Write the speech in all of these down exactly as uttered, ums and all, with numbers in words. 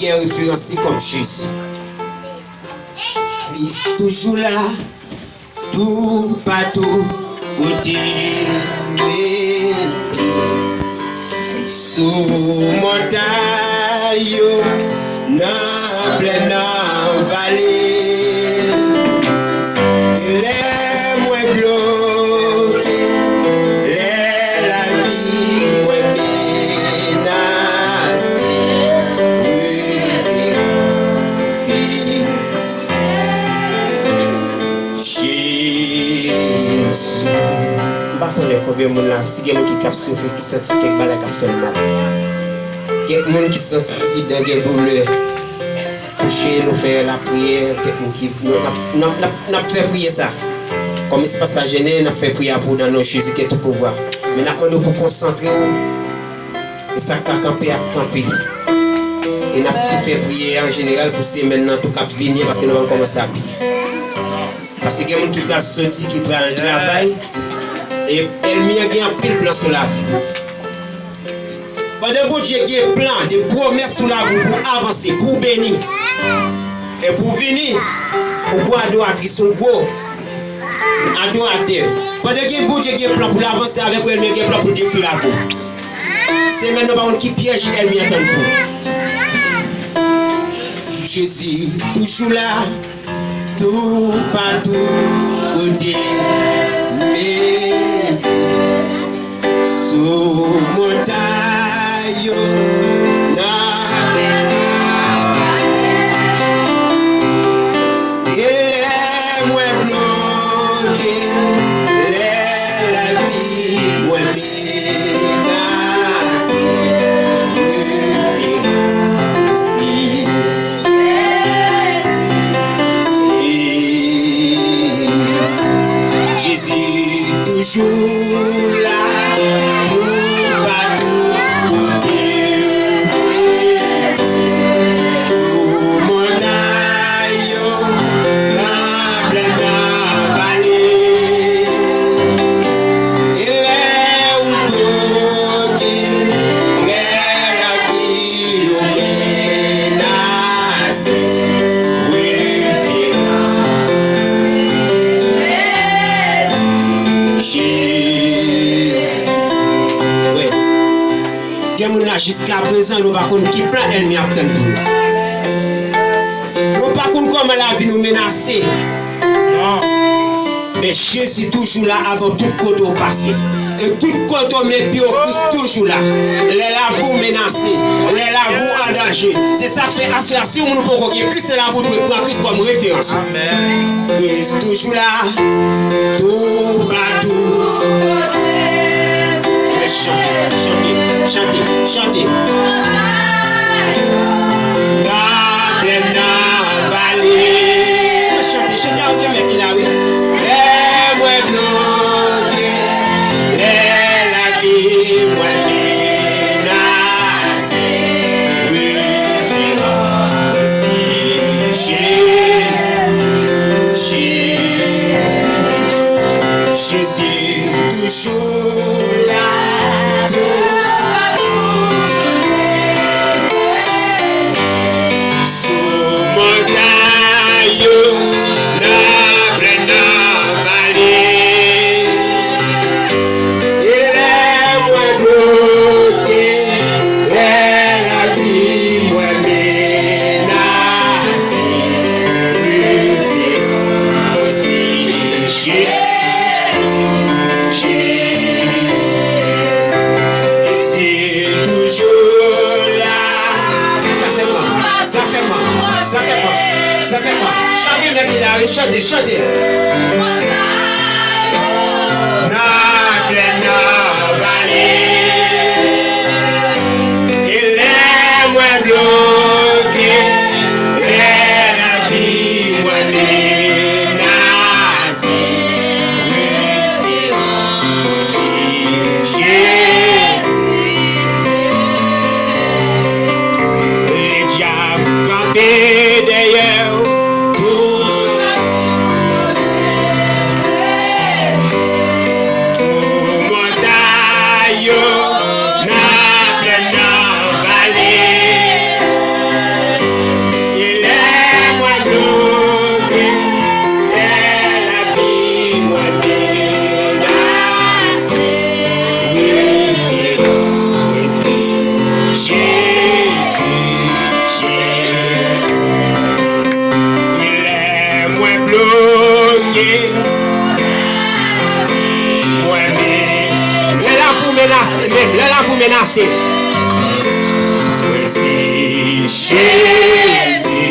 gen referans li kòm Jezi. Li toujou la, toupatou, kote m mete pye. Sou montay yo, nan plèn, nan vale. Lè mwen bloke, lè lavi mwen menase, referans se Jezi. M pa konnen konbyen moun la, si gen moun ki, k ap soufri, ki santi kèk bagay k ap fè l mal. Kèk moun ki santi li dan gen doulè. Kouche, nou fè lapriyè, kèk moun ki, nou, n ap, n ap, n ap, n ap fè priyè sa. Kòm espas la jennen, n ap fè priyè pou w nan non Jezi ki gen tout pouvwa. Men n ap mande w pou w konsantre w. E sa k ka kanpe a kanpe. E n ap tou fè priyè an jeneral pou semèn nan tou k ap vini an, paske nou pral kòmanse a pye. Paske gen moun ki pral soti, ki pral travay. E ènmi an gen anpil plan sou lavi w. Pandan Bondye gen plan, de pwomès sou lavi w pou w avanse, pou w beni, e pou w vini, ou gwo adoratris, ou gwo adoratè. Pandan gen Bondye gen plan pou l avanse avèk ou, ènmi an gen plan pou l detwi lavi w. Semèn nan, pa konn ki pyèj ènmi an tann pou ou. Jezi toujou la, toupatou, kote m mete sou montay yo, nan e lè mwen bloke, lè lavi mwen menase, referans se Jezi. Jezi toujou la, toupatou, kote w vle. Sou montay yo, nan plèn, nan vale. E lè ou bloke, lè lavi ou menase, referans Jezi. Wi. Gen moun la, jiskaprezan, nou pa konn ki plan ènmi ap tann pou nou. Nou pa konn kòman lavi nou menase. Men Jezi toujou la avè w tout kote w pase. E tout kote w met pye w, Kris toujou la. Lè lavi w menase, lè lavi w an danje. Se sa k fè aswè a, si yon moun ou poko gen Kris nan lavi w, ou dwe pran Kris kòm referans ou. Kris toujou la, toupatou. Ebyen, chante, chante, chante, chante. Nan plèn, nan vale. Chante, chante avèk mwen ki la, wi. Lè mwen bloke, lè lavi mwen menase, referans se Jezi. Jezi toujou la, tou sou montay yo, nan plèn, nan vale. E lè mwen bloke, lè lavi mwen menase, referans se Jezi. Jezi toujou la. Sa sèlman, sa sèlman, sa sèlman, sa sèlman. Chante, men ki la, wi, chante, chante. Nan plèn, nan vale. E lè mwen bloke, lè lavi mwen menase, referans se Jezi. Ledyab kanpe dèyè w, tou Menase, menm lè lakou menase. Mwen se Jezi.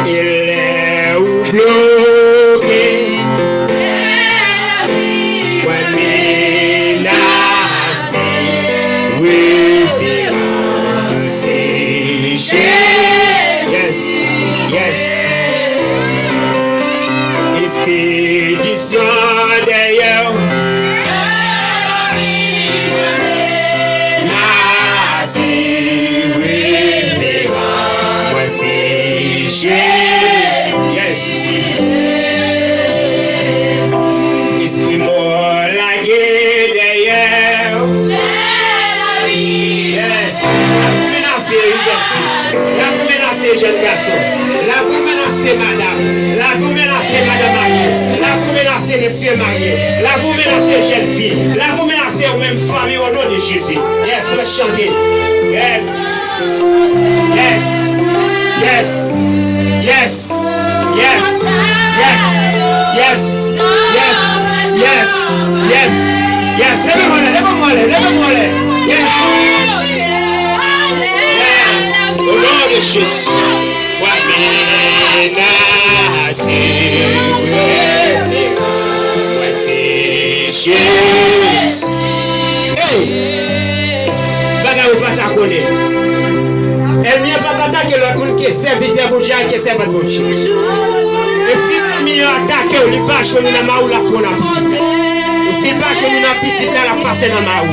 E lè ou bloke, mwen menase. Referans ou se Jezi. Yes, yes. Espedisyon dèyè w. Mwen se referans. Mwen se Jezi. Yes. Espri mò lage dèyè w. Yes. Lakou menase, wi, jèn fi. Lakou menase, jèn gason. Lakou menase, madanm. Lakou menase, madanm marye. Lakou menase, mesye marye. Lakou menase, jèn fi. Lakou menase, ou menm fanmi, o non de Jezi. Yes, mwen chante. Yes. Yes. Yes. Yes. Yes. Yes. Yes. Yes. Yes. Yes. Yes. Leve mwen lè, leve mwen lè, leve mwen lè. Yes. Yes. O non de Jezi. Mwen menase. Mwen se Jezi. Hey! Bagay ou pa ta konnen. Ènmi an p ap atake lòt moun ke sèvitè Bondye ak ke sèvant Bondye. E si ènmi an atake w, li pa jwenn ou nan mawou, l ap pran w nan pitit. E si l pa jwenn ou nan pitit la, l ap pase nan mawou.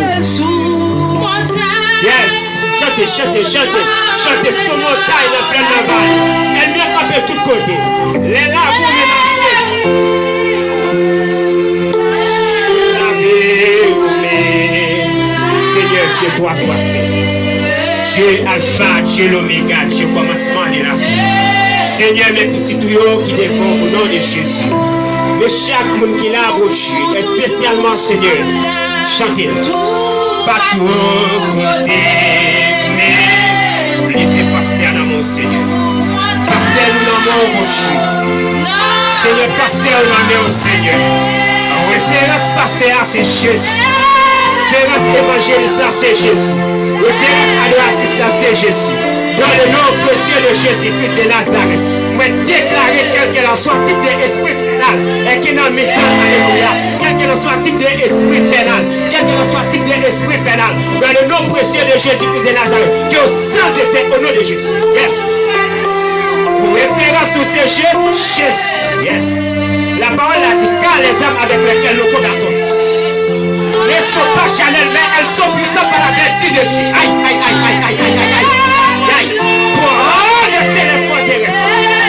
Yes! Chante, chante, chante, chante sou montay, nan plèn, nan vale. Ènmi an kanpe tout kote. Lè lakou menase. Lave ou men. Seigneur Dieu, toi, toi, Seigneur. Dieu Alpha, Dieu l'Oméga, Dieu commencement de la fin. Senyè, men pitit ou yo ki devan w, o non de Jezi. Men chak moun ki la, Bondye, espesyalman, Senyè, chante l. Pa twò kote, men leve pastè a nan men w, Senyè. Pastè nou nan men w, Bondye. Senyè, pastè yo nan men w, Senyè. Referans pastè a se Jezi. Referans evanjelis la se Jezi. Referans adoratris la se Jezi. Dans le nom précieux de Jésus-Christ de Nazareth, mwen deklare kèlkelanswa tip de espri fènal e ki nan mitan, alelouya, kèlkelanswa tip de espri fènal, kèlkelanswa tip de espri fènal, dans le nom précieux de Jésus-Christ de Nazareth, ke yo sans effet au nom de Jésus. Yes. Referans nou se Je-, Jezi. Yes. La parole a dit, car les armes avec lesquelles nous combattons ne sont pas charnelles, mais elles sont puissantes par la vertu de Dieu. Aïe, aïe, aïe, aïe, aïe, aïe, aïe, aïe. Aïe. Pour renverser les forteresses,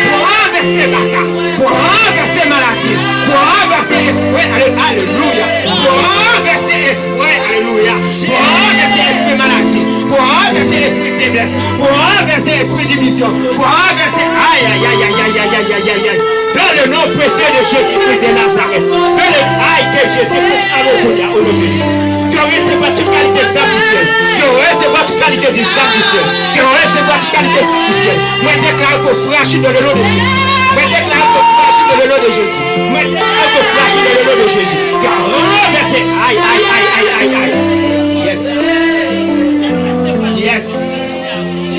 pour renverser baka, pour renverser maladie, pour renverser esprit, allé-, alléluia, pour renverser esprit, alléluia, pour renverser esprit maladie, pour renverser esprit faiblesse, pour renverser esprit division, pour renverser, aïe, aïe, aïe. Dans le nom précieux de Jésus-Christ de Nazareth. Dans le, aïe, de Jésus-Christ, alelouya, au nom de Jésus. Ke w resevwa tout kalite zam di syèl. Ke w resevwa tout kalite de zam di syèl. Ke w resevwa tout kalite zam di syèl. Mwen deklare ke w frajil dans le nom de Jésus. Mwen deklare ke w frajil dans le nom de Jésus. Mwen deklare ke w frajil dans le nom de Jésus. Ke w ranvèse. Aïe, aïe, aïe, aïe, aïe, aïe. Yes. Yes.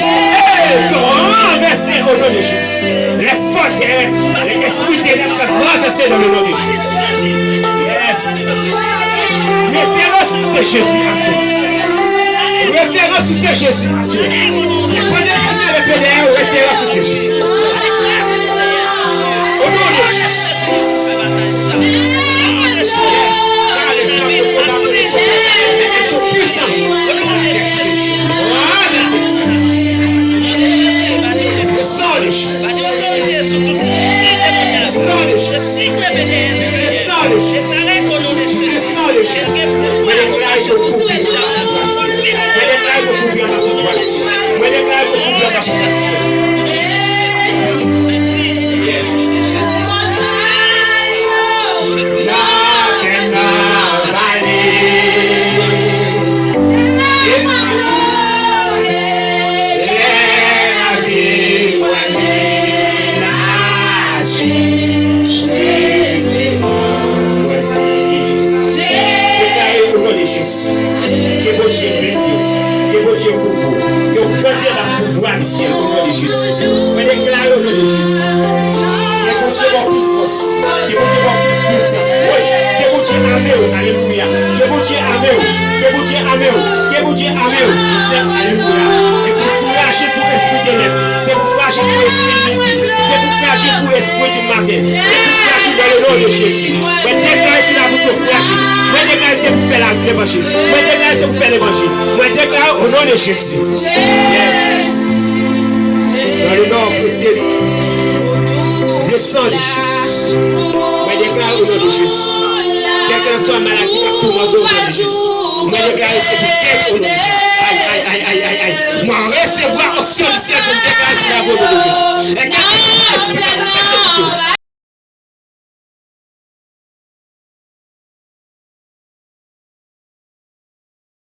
Hey, ke w ranvèse au nom de Jésus. Les forteresses, les esprits ténèbres, ranvèse dans le nom de Jésus. Yes. Referans ou se Jezi aswè. Referans ou se Jezi aswè. Pandan ke nou leve dèyè, referans ou se Jezi. Au nom de Jésus. Yes. Car les armes de combat ne sont pas charnelles, mais elles sont puissantes. Le sang de Jésus. Le sang de Jésus. Le sang de Jésus. Le sang de Jésus. Le sang de Jésus. Mwen deklare ke w kouvri nan la pouvwa. Mwen deklare ke w kouvri nan la pouvwa. Mwen deklare ke w kouvri nan la pouvwa. Yes. Lapè nan vale. Lè lavi mwen menase. Mwen se syèl, o non de Jezi. Mwen deklare o non de Jezi. Ke Bondye ba w plis fòs. Ke Bondye ba w plis pwisans. Wi, ke Bondye ame w. Alelouya. Ke Bondye ame w. Ke Bondye ame w. Ke Bondye ame w. Se, alelouya. E pou fraje pou espri tenèb. Se pou fraje pou espri midi. Se pou fraje pou espri di maten. Se pou fraje dans le nom de Jésus. Mwen deklare sou la pou fraje. Mwen deklare se pou fè la levanjil. Mwen deklare se pou fè levanjil. Mwen deklare o non de Jezi. Yes. Dans le nom précieux de Christ. Le sang de Jésus. Mwen deklare o non de Jezi. Kèlkeswa maladi k ap toumante w o non de Jezi. Mwen deklare se pou geri o non de Jezi. Ay, ay, ay, ay, ay, ay. Mwen resevwa onksyon di syèl pou m deklare se la o non de Jezi.